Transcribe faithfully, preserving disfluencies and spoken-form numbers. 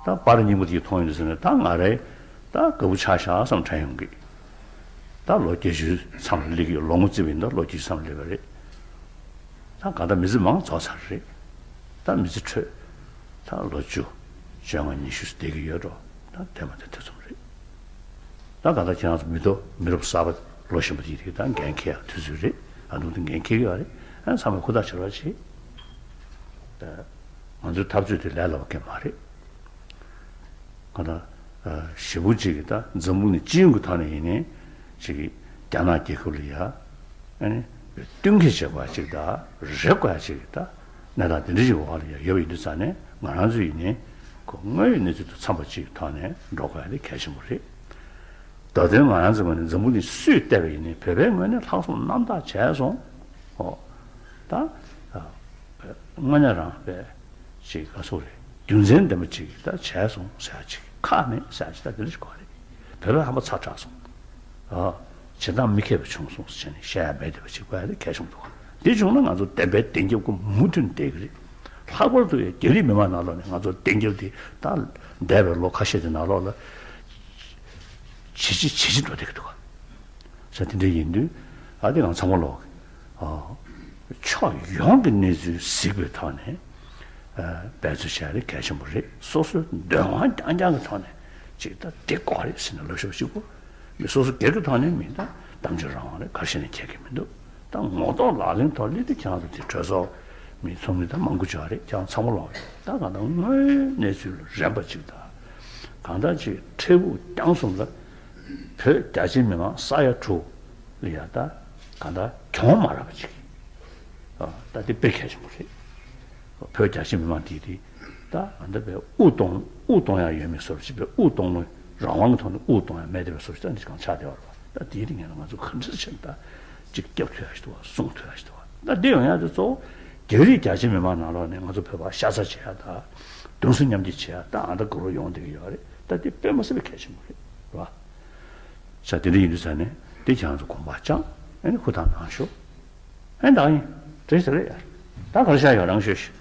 ད་པར་རྙིང་པ་དེ་མཐོང་ཡོང་དུས་ཟེར་ནས་ད་ང་རེ་ད་དགའ་པོ་ཆགས་ཤག་བསམ་དྲན་ཡོང་གི། ད་ལོ་བརྒྱད་ཅུ་མཚམས་ལ་སླེབས་ཀྱི་ཡོད། ལོ་ངོ་བརྩིས་པ་ཡིན་ན་ལོ་བརྒྱད་ཅུ་མཚམས་ལ་སླེབས་པ་རེད། ད་གང་ལྟར་མི་ཚེ་མང་རྫོགས་ཚར་རེད། ད་མི་ཚེ་འཕྲོད། ད་ལོ་བཅུ། བཅོ་ལྔ། ཉི་ཤུ་བསྡད་ཀྱི་ཡོད་འགྲོ། ད་དེ་མ་དེ་ཐེ་ཚོམ་རེད། ད་གང་ལྟར་ཁྱེད་རང་ཚོ་མི་ཐོག་མི་རབས་གསར་པ་ལོ་གཞོན་པ་དེ་དེ་ད་འགན་འཁྱེར་ཡག་དུས་ཚོད་རེད། ཨ་ནུ་དེ་འགན་འཁྱེར་གྱི་ཡོད་རེད། ཨ་ཚང་མས་ཧུར་ཐག་བྱེད་རོགས་བྱེད། ད་ང་ཚོའི་འཐབ་རྩོད་དེ་ལས་སླ་པོ་གང་ཡང་མ་རེད། གང་ལྟར་ཞེ་པོ་ཅིག་གིས་ད་འཛམ་བུ་གླིང་སྤྱི་ཡོངས་ཀྱི་ཐོག་ནས་ཡིན་ནའི་ཅིག་རྒྱ་ནག་རྒྱལ་ཁབ་ལ་ཡ་ཨ་ནི་བསྟུན་མཁས་བྱེད་པ་ཅིག་དང་རེ་དགོས་ཡ་ཅིག་ད་གནས་སྟངས་དེ་འདྲ་ཞིག་འོག་ལ་ཡ་ཡོད་པ་ཡིན་དུས་ཙང་ནས་ང་རང་ཚོ་ཡིན་ནའི་ཁོ་དངོས་ཡོད་གནས་ཚུལ་དང་འཚམས་པ་ཅིག་གི་ཐོག་ནས་འགྲོ་དགོས་ཡ་དེ་གལ་ཆེན་པོ་རེད། ད་དུང་ང་རང་ཚོ་ངོས་ནས་འཛམ་བུ་གླིང་སུས་བལྟས་པ་ཡིན་ནའི་བོད་པའི་ངོས་ནས་ལྷག་བསམ་རྣམ་དག་བྱས་སོང་། ཨོ། ད། དངོས་གནས་རང་བས་ཅིག་ག་སོག་རེད། རྒྱུ་མཚན་ལྡན་པ་ཅིག་ད་བྱས་སོང་ཟེར་ཡ་ཅིག་ཁག་མེད་ཟེར་ཡ་ཅིག་ད་དེ་འདྲ་ཞིག་དགོས་རེད། བོད་པའི་ཧམ་པ་ཚ་དྲགས་སོང་། ཨ། བྱེད་སྟངས་མི་མཁས་པ་བྱུང་སོང་ཟེར་ནས་བཤད་ཡ་མེད་བསྡད་པ་ཅིག་དགོས་ཡ་དེ་གལ་ཆེན་པོ་འདུག་དེ་བྱུང་ན་ང་ཚོ་བདེན་པའི་བདེན་རྒྱབ་ཀྱི་མུ་མཐུད་བསྡད་ཀྱི་རེད། ལྷག་པར་དུ་ཡང་རྒྱ་རིགས་མི་མང་ནང་ལོགས་ནས་ང་ཚོ་བདེན་རྒྱབ་དེ་ད་འདས་པའི་ལོ་ཁ་ཤས་ཀྱི་ནང་ལོགས་ལ་ཇེ་ཆེ་ཇེ་ཆེ་འགྲོ་བསྡད་ཀྱི་འདུག་ས་དེ་འདྲ་ཡིན་དུས་ཨ་དེ་ང་ཚང་མ་ལོག་ཕྱོགས་ཡོངས་ཀྱི་གནས་ཚུལ་གཟིགས་པའི་ཐོག་ནས་འབད་རྩོལ་བྱ་རེ་གལ་ཆེན་པོ་རེད། སོ་སོའི་འདོད་དབང་རྐྱང་རྐྱང་གི་ཐོག་ནས་ཅིག་ད་དེ་དགོས་རེད་ཟེར་ནས་ལབ་ཤོག་གཅིག་པོ། མི་སོ་སོ་སྒེར་གྱི་ཐོག་ནས་མི་ད་གཏམ་བརྗོད་རང་དབང་རེད། ག་རེ་བྱས་ནས་ཁྱད་ཀྱི་མི་འདུག་ད་ངོ་ཐོག་ལག་ལེན་ཐོག་སླེབས་དུས་ཁྱེད་རང་ཚོ་དེ་གྲོས་ཚོགས་མི་ཚོགས་མི་ད་མང་པོ་ཅིག་ཡོད་རེད། ཁྱེད་རང་ཚང་མ་ལོག་ཡོད། ད་གང་ལྟར་དངོས་ཡོད་གནས་ཚུལ་ལ་རན་པ་ཅིག་དང་། གང་ལྟར་ཅིག་འཕྲལ་ཕུགས་རྐྱང་གསུམ་ལ་བོད་རྒྱ་ཆེ་མི་མང་ས་ཡ་དྲུག་ལ་ཡ་ད་གང་ལྟར་གྱོང་མ་རག་པ་ཅིག་ཨ། ད་དེ་དཔེ་གལ་ཆེན་པོ་རེད། བོད་རྒྱ་ཆེ་མི་མང་དེ་དེ་ད་ཨ་ད་དཔེ་དབུགས་གཏོང་དབུགས་གཏོང་ཡག་ཡོད་མེད་བཟོ་འདྲ་ཅིག་དཔེ་དབུགས་གཏོང་ལོ་རང་དབང་གི་ཐོག་ནས་དབུགས་གཏོང་ཡག་མེད་དེ་བཟོ་འདྲ་ཅིག་ད་འདི་གང་ཆགས་བསྡད་པ་རེད་པ། ད་དེའི་རིང་ལ་ང་ཚོ་ག་འདྲ་བྱས་ནས་ད་ཅིག་སྐྱབས་ཐུབ་ཡག་ཞིག་འདུག་བ། སྲུང་ཐུབ་ཡག་ཞིག་འདུག་བ། ད་འདི་ཡོང་ཡག་དེ་གཙོ་བོ་རྒྱ་རིགས་རྒྱ་ཆེ་མི་མང་ནང་ལོགས་ནས་ང་ཚོ་བོད་པ་ཤ་ཚ་བྱེད་ཡག་དང་གདུང་སེམས་མཉམ་སྐྱེད་བྱེད་ཡག་ད་ཨ་ད་གོ་རོ་ཡོང་བསྡད་ཀྱི་ཡོད་རེད། ད་འདི་དཔེ་མ་སྲིད་པའི་གལ་ཆེན་པོ་རེད་བ། ས་དེ་འདྲ་ཡིན་དུས་ས་ནས་དེ་ཁྱེད་རང་ཚོ་དགོངས་པ་བཅངས་ཨ་ནི་ཧུར་ཐག་གནང་ཤོག་ཨ་ནི་ད་ཡིན་བྲེལ་ཟེར་རེད་ཡ། ད་ག་རེ་བྱ་ཡོད་རང་ཤོད་ཤིག